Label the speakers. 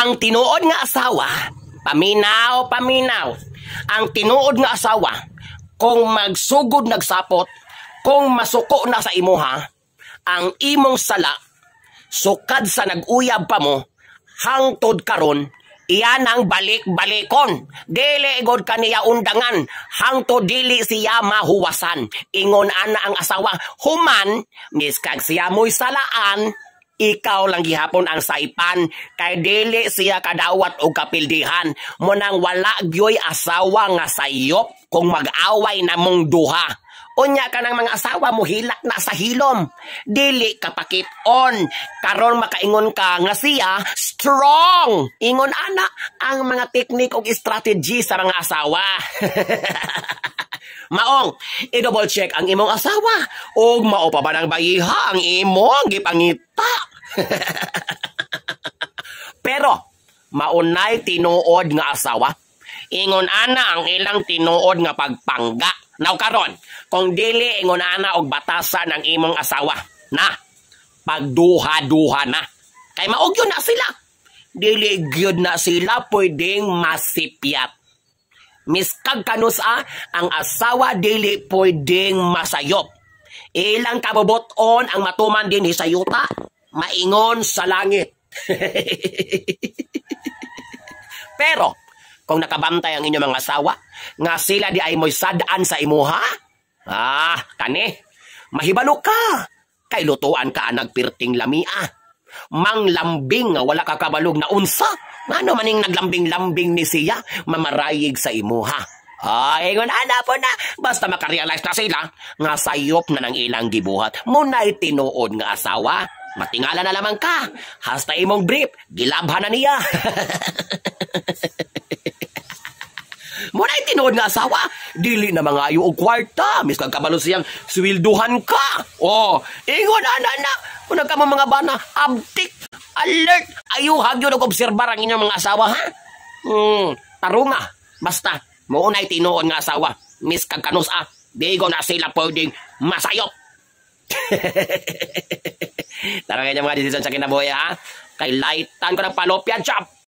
Speaker 1: Ang tinuod nga asawa, paminaw, paminaw. Ang tinuod nga asawa, kung magsugod nagsapot, kung masuko na sa imuha, ang imong sala, sukad sa nag-uyab pa mo, hangtod karon, iyan ang balik-balikon. Dili gud kaniya undangan, hangtod dili siya mahuwasan. Ingon ana ang asawa, human, miskag siya mo'y salaan, ikaw lang gihapon ang saipan kay dili siya kadawat og kapildihan. Munang wala gyoy asawa nga sayop kung mag-away na mong duha. Unya ka ng mga asawa mo hilak na sa hilom. Dili ka pakit-on. Karon makaingon ka nga siya strong. Ingon ana ang mga teknik og strategy sa mga asawa. Maong, i-double check ang imong asawa. Og mao pa ba ng bayiha ang imong gipangita? Pero, maunay tinuod nga asawa. Ingon ana ang ilang tinuod nga pagpangga. Now karon, kung dili ingon ana og batasan ang imong asawa, na pagduha-duha na. Kay maugyo na sila. Dili gyud na sila pwedeng masipyat. Miskag kanusa, ang asawa dili pwedeng masayop. Ilang kabubuton ang matuman din sa yuta, maingon sa langit. Pero, kung nakabantay ang inyong mga asawa, nga sila di ay mo'y sadaan sa imuha, ah, kani, mahibalo ka, kay lutuan ka nagpirting lamia. Manglambing nga wala ka kabalog na unsa, ngano maning naglambing-lambing ni siya, mamarayig sa imuha. Ay, ingon ana po na, basta makarealize na sila, nga sayop na ng ilang gibuhat, muna'y tinuod nga asawa, matingala na lamang ka, hasta imong brief, gilabhan na niya. Muna'y tinuod nga asawa, dili na mga ayo og kwarta, miskag kabalo siyang swelduhan ka. Oh, ingon ana na, muna ka mo mga bana, abtik, alert, ayo hagyo og obserbar ang inyong mga asawa, ha? Tarunga, basta, muna'y tinuod nga asawa, miskag kanusa, digo na sila pwedeng masayop. Tara kayo mga desisyon sa kinabuhi, ha? Kay lightan ko ng palopyan, chop!